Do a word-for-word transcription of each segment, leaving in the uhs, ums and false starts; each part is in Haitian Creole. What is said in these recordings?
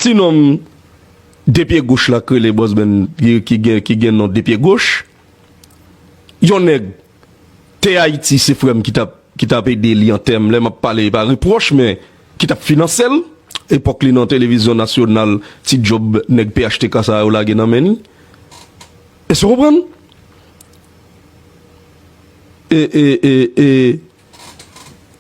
Ti nonm de pye goch la k rele Bòs Bèn, ki, ki gen, ki gen non de pye goch. Yon nèg te Ayiti, se frè m ki t ap, ki t ap ede li an tèm, lè m ap pale, e pa repwòch, men ki t ap finanse l. Epòk li nan televizyon nasyonal, ti djòb nèg P H T K sa yo lage nan men li. Èske w konprann? E, e, e, e,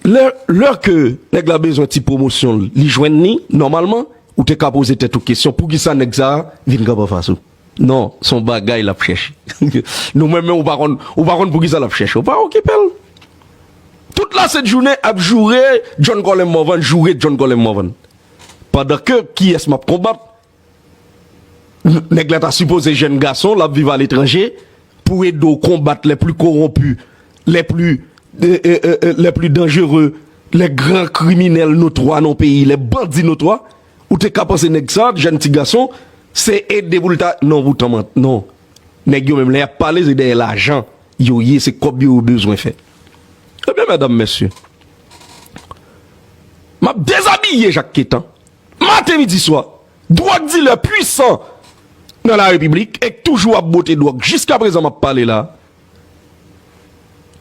lè, lè ke nèg la bezwen ti pwomosyon, li jwenn li, nòmalman, ou te ka poze tèt ou kesyon, poukisa nèg sa a vin kanpe anfas ou? Non, se yon bagay l ap chèche. Nou menm, men ou pa konn, ou pa konn poukisa l ap chèche. Ou pa okipe l. Tout lasent jounen ap joure John Colem Morvan, joure John Colem Morvan. Pandan ke kiyès m ap konbat? N-, nèg la ta sipoze jèn gason, l ap viv aletranje, pou ede w konbat les plus corrompus, les plus, euh, euh, euh, euh, les plus dangereux, les grands criminels notoires nan peyi, les bandits notoires. Ou te ka panse nèg sa, jèn ti gason, se ede pou l ta, non, poutan, man, non. Nèg yo menm, lè y ap pale, se dèyè lajan yo ye, se kòb yo yo bezwen fè. Ebyen, medam, mesye, m ap dezabiye Jak Ketan. Maten, midi, swa, dwòg dilè pwisan nan la repiblik e k toujou ap bote dwòg jiska prezan m ap pale la,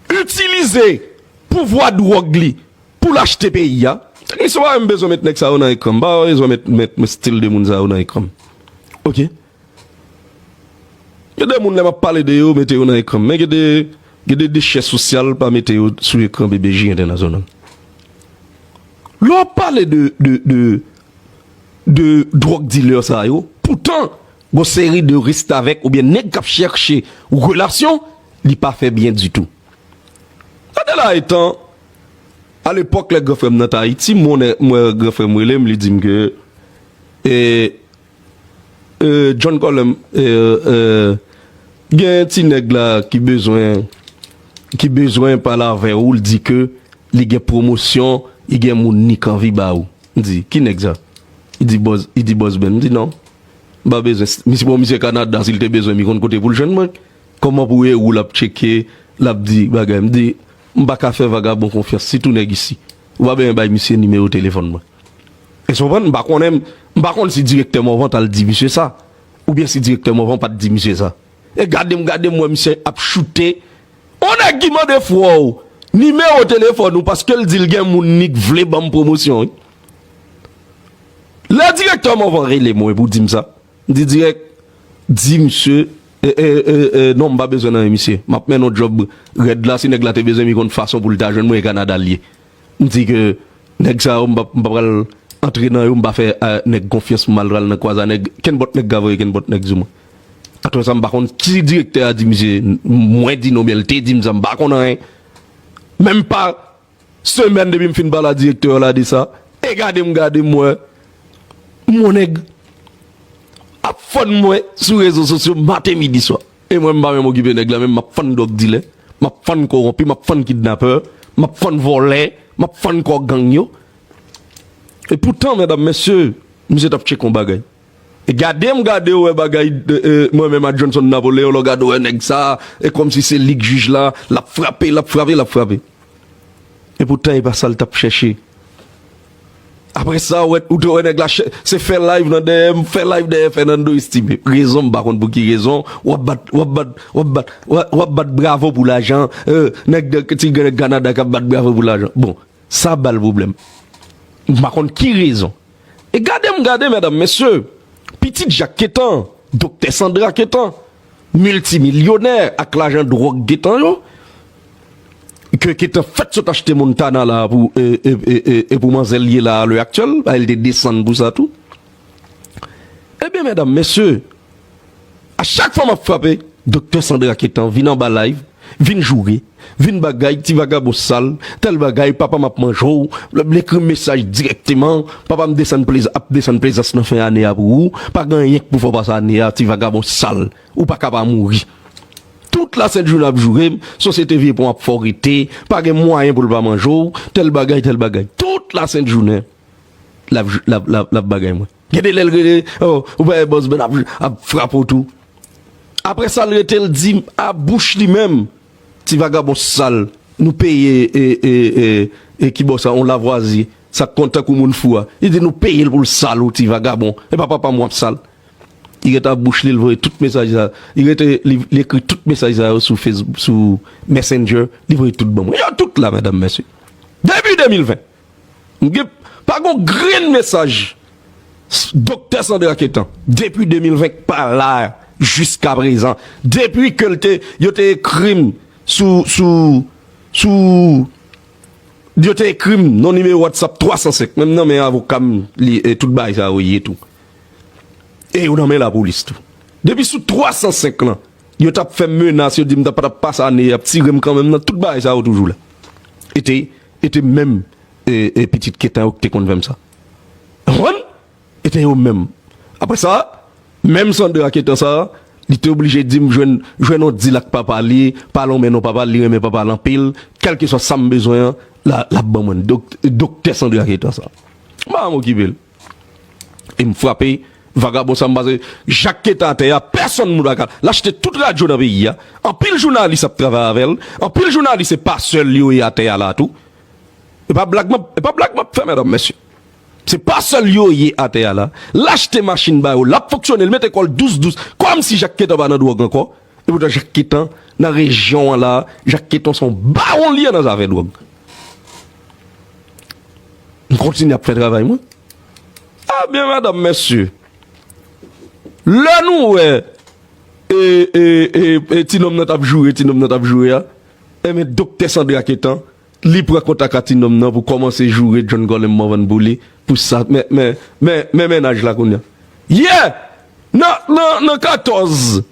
itilize pouvwa dwòg li pou l achte peyi a. Teknisyen, w pa wè m bezwen met nèg sa yo nan ekran. M pa bezwen met, met, met stil de moun sa yo nan ekran. Oke? Gen de moun, lè m ap pale de yo, mete yo nan ekran. Men gen de, gen de dechè sosyal, pa mete yo sou ekran B B J Entènasyonal. Lè w ap pale de, de, de, de dwòg dilè sa yo, poutan, gon seri de restavèk oubyen nèg k ap chèche relasyon, li pa fè byen ditou. Gade la, etan, alepòk, lè gran frè m nan t Ayiti, m wè, m wè gran frè m rele m, li di m ke, e, e, John Colem, e, e, gen ti nèg la ki bezwen, ki bezwen pale avè w, l di ke li gen pwomosyon, li gen moun li k anvi ba ou. M di, ki nèg sa? Li di, Bòs, li di, Bòs Bèn. M di, non. M pa bezwen. Misye, bon, misye Kanada, si l te bezwen m, li konn kote pou l jwenn mwen. Kòman pou e ou l ap tcheke, l ap di bagay? M di, m pa ka fè vagabon konfyans, sitou nèg isi. Ou pa bezwen bay misye nimewo telefòn mwen. Èske w konprann? M pa konnen, m pa konn si direktè Morvan t al di misye sa, oubyen si direktè Morvan pa t di misye sa. E gade m, gade m, wè misye ap choute. On nèg ki mande frè w nimewo telefòn ou paske l di l gen moun li k vle ban m pwomosyon, wi. Lè direktè Morvan rele mwen pou di m sa, m di dirèk, di misye, e, e, e, e, non, m pa bezwen anyen, misye. M ap mennen yon djòb rèd la, si nèg la te bezwen m, li konn fason pou l ta jwenn mwen, e Kanada l ye. M di ke nèg sa yo, m pa, m pa pral antre nan yo, m pa fè, a, nèg konfyans, m al pral nan kwaz a nèg, kenbòt nèg ka voye kenbòt nèg sou mwen. Apre sa, m pa konn ki direktè a di misye, m-, mwen di non, byen l te di m sa, m pa konn anyen. Menm pa semèn depi m fin pale a direktè la de sa, e gade m, gade m, wè, mon nèg ap fann mwen sou rezo sosyo maten, midi, swa. E mwen, m pa menm okipe nèg la, menm m ap fann dwòg dilè, m ap fann kowonpi, m ap fann kidnapè, m ap fann vòlè, m ap fann kò gang yo. E poutan, medam, mesye, misye t ap tcheke yon bagay. E gade m gade, w wè bagay, e, e, mwen menm ak Johnson Napoléon, lè w gade, w wè nèg sa, e kòmsi se li k jij la, l ap frape, l ap frape, l ap frape. E poutan, e pa sa l t ap chèche. Apre sa, w wè, ou te wè nèg la chè-, se fè live nan dèyè m, fè live dèyè Fernando Estime. Rezon, m pa konn pou ki rezon, w ap bat, w ap bat, w ap bat, w ap, w ap bat bravo pou lajan, e, nèg de, ti nèg Kanada k ap bat bravo pou lajan. Bon, sa ba l pwoblèm. M pa konn ki rezon. E gade m gade, medam, mesye, pitit Jak Ketan, doktè Sandra Ketan, miltimilyonè ak lajan dwòg Ketan yo, ke Ketan fèt sot achte Montana la pou, e, e, e, e, e pou manzè l ye la a lè aktyèl, a, l te desann pou sa tou. Ebyen, medam, mesye, a chak fwa m ap frape, doktè Sandra Ketan vin anba live, vin joure, vin bagay, ti vagabon sal, tèl bagay, papa m ap manje w, l ap ekri m mesaj dirèkteman, papa m desann Plez-, ap desann Plezans nan fen ane a pou ou, pa gen anyen k pou fè w pase ane a, ti vagabon sal, ou pa ka pa mouri. Tout lasent jounen ap joure m, sosyete Vye Pon ap fè w rete, pa gen mwayen pou l pa manje w, tèl bagay, tèl bagay. Tout lasent jounen, l ap, l ap, l ap, l ap bagay mwen. Gen de lè l rele, oh, ou pa wè Bòs Bèn ap, ap frape w tou. Apre sa, l rete, l di m a bouch li menm, ti vagabon sal, nou peye, e, e, e, e ki bò sa, on Lavwazi. Sa k konn tankou moun fou a. Li di nou peye l pou l sal ou ti vagabon. E pa papa m w ap sal. Li rete ak bouch li, li voye tout mesaj sa. Li rete, li, li ekri tout mesaj sa yo sou Facebook, sou Messenger. Li voye tout ban mwen. Yo tout la, medam, mesye. Depi de mil ven. M gen, pa gon grenn mesaj. Doktè Sandra Ketan. Depi de mil ven k pa la, jiska prezan. Depi ke l te, yo te ekri m sou, sou, sou, yo te ekri m nan nimewo WhatsApp twa san senk. Menm nan men avoka m, li, e tout bagay sa yo ye tou. E yo nan men lapolis tou. Depi sou twa san senk lan, yo t ap fè m menas, yo di m t ap, t ap pase ane, y ap tire m kanmenm nan, tout bagay sa yo toujou la. E te, e te menm, e, e pitit Ketan yo ki te konn fè m sa. Konprann? E te yo menm. Apre sa, menm Sandra Ketan sa, li te oblije di m jwenn, jwenn yon dil ak papa li, pale yon men non papa li, li renmen papa l anpil, kèlkeswa sa m bezwen an, la, l ap ban mwen. Dok-, Doktè Sandra Ketan sa. M pa janm okipe l. E m frape vagabon sa m pase Jak Ketan atè a, pèsonn moun pa ka. L achte tout radyo nan peyi a. Anpil jounalis ap travay avè l. Anpil jounalis se pasè l yo ye atè a la tou. E pa blag m ap, e pa blag m ap fè, medam, mesye. Se pasè l yo ye atè a la. L achte machin ba yo, l ap fonksyone, l mete kò l dous dous, kòmsi Jak Ketan pa nan dwòg ankò. E poutan Jak Ketan, nan rejyon an la, Jak Ketan se yon bawon li ye nan zafè dwòg. M kontinye ap fè travay mwen. A byen, medam, mesye. Lè nou wè, e, e, e, e, ti nonm nan t ap joure, ti nonm nan t ap joure a, enben, Doktè Sandra Ketan, li pran kontak a ti nonm nan pou kòmanse joure John Gollum Morvan pou li, pou sa, men, men, men, men mennaj la kounye a. Yeah! Nan, nan, nan katòz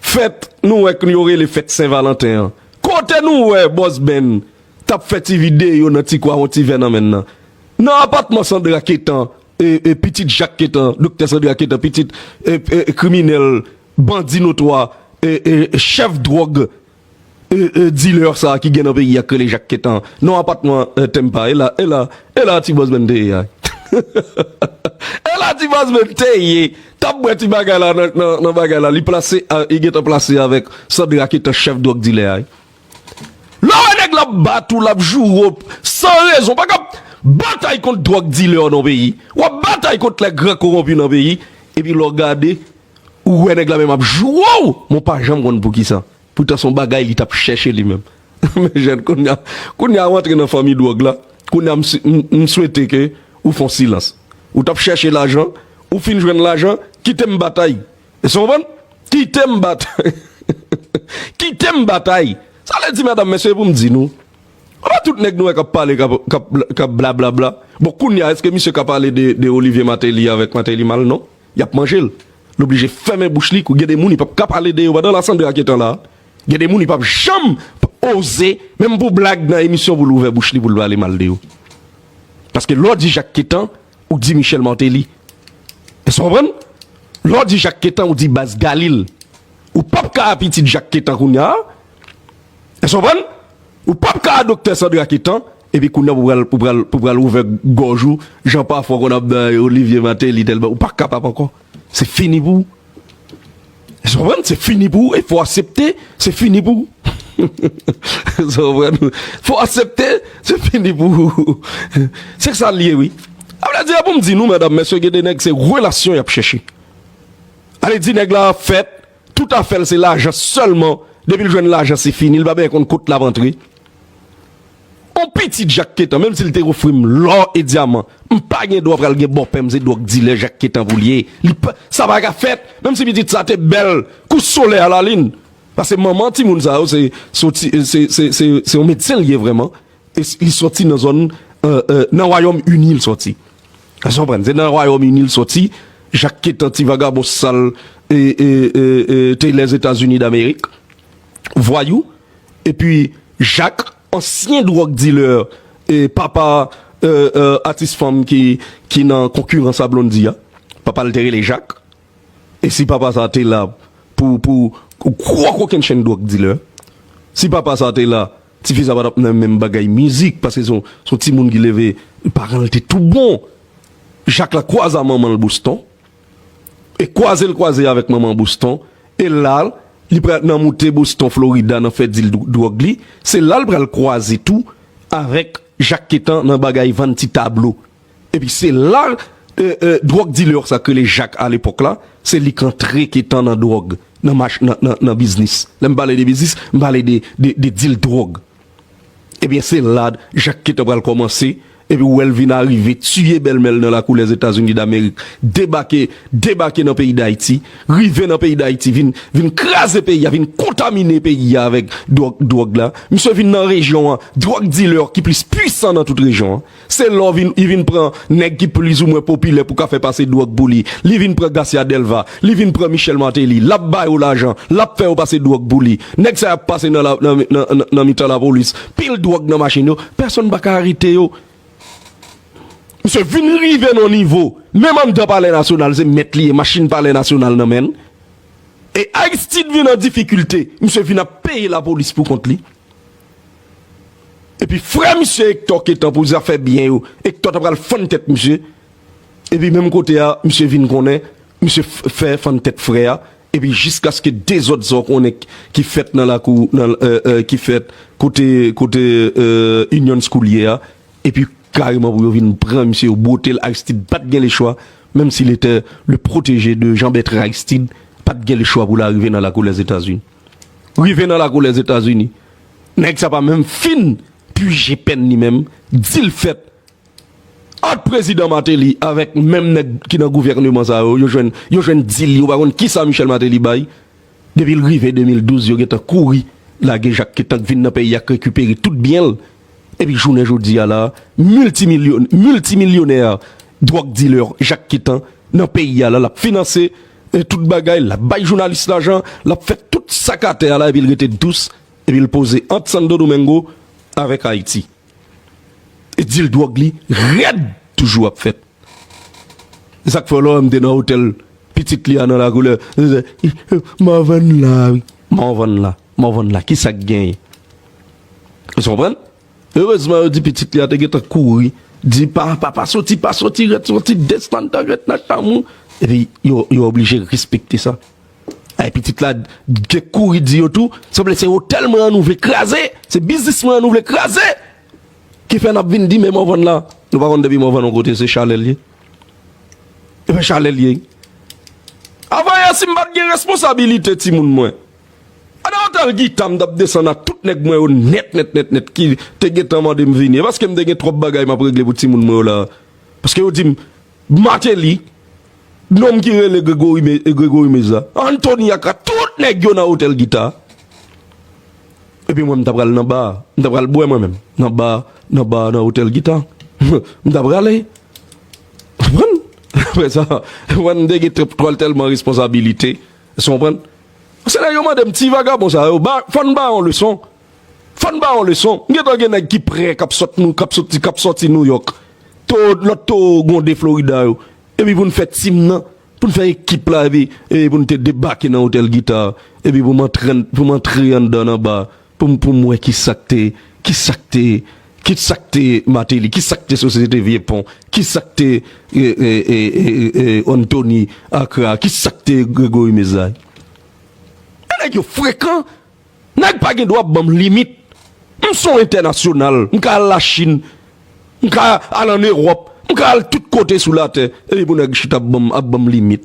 fèt, nou wè ke yo rele fèt Sen Valanten an. Kote nou wè Bòs Ben t ap fè ti videyo nan ti kwa, yon ti vè nan men l nan. Nan apatman Sandra Ketan, e, e, pitit Jak Ketan, Doktè Sandra Ketan, pitit, e, e, kriminèl, bandi notwa, e, e, chèf dwòg, e, e, dilè sa ki gen nan peyi a k rele Jak Ketan. Non, apatman, e, Tempa, e la, e la, e la ti Bòs Ben te ye a. E la ti Bòs Ben te ye. T ap bwè ti bagay la nan, nan, nan bagay la. Li plase, a, li gentan plase avèk Sandra Ketan, chèf dwòg dilè a. Lè w wè nèg la ap bat ou, l ap joure w, san rezon, pa ka batay kont dwòg dilè nan peyi. W ap batay kont lè gran kowonpi nan peyi. Epi lè w gade, ou wè nèg la menm ap joure w, men w pa janm konn poukisa. Poutan se yon bagay li t ap chèche li menm. Men jèn, kounye a, kounye a w antre nan fanmi dwòg la, kounye a m si-, m, m swete ke ou fè yon silans. Ou t ap chèche lajan, ou fin jwenn lajan, kite m batay. Èske w konprann? Kite m batay. Kite m batay. Sa vle di, medam, mesye, pou m di nou, pa tout nèg nou wè k ap pale, k ap, k ap, k ap blablabla. Bon, kounye a, èske misye ka pale de, de Olivier Martelly avèk Martelly mal? Non. Y ap manje l. L oblije fèmen bouch li, kou gen de moun li p ap ka pale de yo pandan Sandra Ketan la. Gen de moun li p ap janm oze, menm pou blag nan emisyon, pou l ouvè bouch li, pou l pale mal de yo. Paske lè w di Jak Ketan, ou di Michel Martelly. Èske w konprann? Lè w di Jak Ketan, ou di baz Galil. Ou p ap ka pitit Jak Ketan kounye a. Èske w konprann? Ou p ap ka doktè Sandra Ketan, epi kounye a pou pral, pou pral, pou pral ouvè gòj ou, jan pafwa w konn ap bay Olivier Martelly tèlman. Ou pa kapab ankò. Se fini pou ou. Èske w konprann? Se fini pou ou, e fò w aksepte, se fini pou ou. Èske w konprann? Fò w aksepte, se fini pou ou. Se sa l ye, wi. A vle di, pou m di nou, medam, mesye, gen de nèg, se relasyon y ap chèche. Ale di nèg la fèt, tout afè l se lajan sèlman. Depi l jwenn lajan, se fini, l pa bezwen konn kot l ap antre. On pitit Jak Ketan, menm si l te ofri m lò e dyaman, m pa gen dwa pral gen bòpè m se dwòg dilè Jak Ketan pou l ye. Li pa, sa pa ka fèt, menm si pitit sa te bèl kou solèy alalin. Paske manman timoun sa yo, se, se, se, se, se, se yon medsen l ye vrèman. E s-, li sòti nan zòn, e, e, nan Wayòm Ini l sòti. Èske w konprann? Se nan Wayòm Ini l sòti. Jak Ketan, ti vagabon sal, e, e, e, e, te Lèzetazini Damerik. Vwayou. Epi Jak, ansyen dwòg dilè, e papa, e, e, atis fanm ki, ki nan konkirans a Blondy a. Papa l te rele Jak. E si papa sa te la pou, pou gwo kokennchenn dwòg dilè, si papa sa te la, tifi sa pa t ap nan menm bagay mizik, paske se yon, se yon timoun ki leve, paran l te tou bon. Jak la kwaze a manman l Boston, e kwaze l kwaze avèk manman Boston, e la, li pral nan moute Boston, Florida, nan fè dil dw-, dwòg li, se la l pral kwaze tou avèk Jak Ketan nan bagay vann ti tablo. Epi se la, e, e, dwòg dilè sa k rele Jak alepòk la, se li k antre Ketan nan dwòg, nan mach, nan, nan, nan biznis. Lè m pale de biznis, m pale de, de, de dil dwòg. Ebyen, se la Jak Ketan pral kòmanse, epi w wè l vin arive, tiye bèlmè l nan lakou Lèzetazini Damerik, debake, debake nan peyi Dayiti, rive nan peyi Dayiti, vin, vin kraze peyi a, vin kontamine peyi a avèk dwòg, dwòg la. Misye vin nan rejyon an, dwòg dilè ki plis pwisan nan tout rejyon an. Se lè w vin, li vin pran nèg ki plizoumwen popilè pou ka fè pase dwòg pou li. Li vin pran Garcia Delva, li vin pran Michel Martelly, l ap ba yo lajan, l ap fè yo pase dwòg pou li. Nèg sa y ap pase nan, la, nan, nan, nan, nan mitan lapolis, pil dwòg nan machin yo, pèsonn pa ka arete yo. Misye vin rive nan nivo, menm anndan Palè Nasyonal, se mèt li ye, machin Palè Nasyonal nan men l. E Aristide vin an difikilte, misye vin ap peye lapolis pou kont li. Epi frè misye Hector Ketan pou zafè byen yo, Hector ta pral fann tèt misye. Epi menm kote a, misye vin konnen, misye f- fè fann tèt frè a. Epi jiskaske dezòd sa w konnen k- ki fèt nan lakou, nan, e, e, ki fèt kote, kote, e, Union School ye a. Epi kareman pou yo vin pran misye, yo bwote l, Aristide pa t gen lechwa, menm si l etè le pwotèje de Jean Bertrand Aristide, pa t gen lechwa pou l arive nan lakou Lèzetazini. Rive nan lakou Lèzetazini, nèg sa pa menm fin pije pèn li menm, dil fèt ant prezidan Martelly avèk menm nèg ki nan gouvèneman sa yo, yo jwenn, yo jwenn dil, yo pa konn kisa Michel Martelly bay. Depi l rive de mil douz, yo gentan kouri lage Jak Ketan k vin nan peyi a, k rekipere tout byen l. Epi jounen jodi a la, miltimilyon- miltimilyonè, dwòg dilè Jak Ketan nan peyi a la, l ap finanse, e, tout bagay, l ap bay jounalis lajan, l ap fè tout sa k atè a la, epi l rete dous, epi l poze ant Santo Domingo avèk Ayiti. E dil dwòg li rèd toujou ap fèt. E sa k fè lè w wè m te nan otèl pitit li a nan lakou lè, m a vann la, wi. M a vann la, m a vann la. Kisa k genyen? Ou konprann? Erezman, yo di pitit li a te gentan kouri, di, pa, pa, pa soti, pa soti, rèt soti, desann, rèt nan chanm ou. Epi, yo, yo oblije respekte sa. Ay, pitit la, te kouri di yo tou, sanble se otèl mwen an nou vle kraze, se biznis mwen an nou vle kraze. Ki fè n ap vin di, men Morvan la, nou pa konn depi Morvan yon kote, se chalè l ye. E pa chalè l ye. Avan yè, si m pa t gen responsabilite timoun mwen, andan otèl Gita, m t ap desann ak tout nèg mwen yo nèt, nèt, nèt, nèt, ki te gentan mande m vini. E paske m te gen twòp bagay m ap regle pou timoun mwen yo la. Paske yo di m, Martelly, nonm ki rele Gregory, Me- Gregory Meza, Anthony Aka, tout nèg yo nan otèl Gita. Epi mwen, m ta pral nan ba, m ta pral bwè mwen menm, nan ba, nan ba, nan otèl Gita. M ta prale. Konprann? Apre sa, mwen, m te gen twòp, twòp tèlman responsabilite. Ou konprann? Se nèg yo mande m, ti vagabon sa yo, ba, fò n ba yon leson. Fò n ba yon leson. M gentan gen nèg ki prè k ap sot nou, k ap soti, k ap soti Nouyòk. To, lòt to gwonde Florida yo. Epi pou n fè tim nan, pou n fè ekip la, epi, epi pou n te debake nan otèl Gita, epi pou m antre, pou m antre anndan nan ba, pou m, pou m wè ki sa k te, ki sa k te, ki sa k te Martelly, ki sa k te Sosyete Vye Pon, ki sa k te, e, e, e, e, e, Anthony Accra, ki sa k te Gregory Meza. E nèg yo frekan. Nèg pa gen dwa ap ban m limit. M se yon entènasyonal. M ka al Lachin. M ka al ann Ewòp. M ka al tout kote sou latè. Epi pou nèg chita ap ban m, ap ban m limit.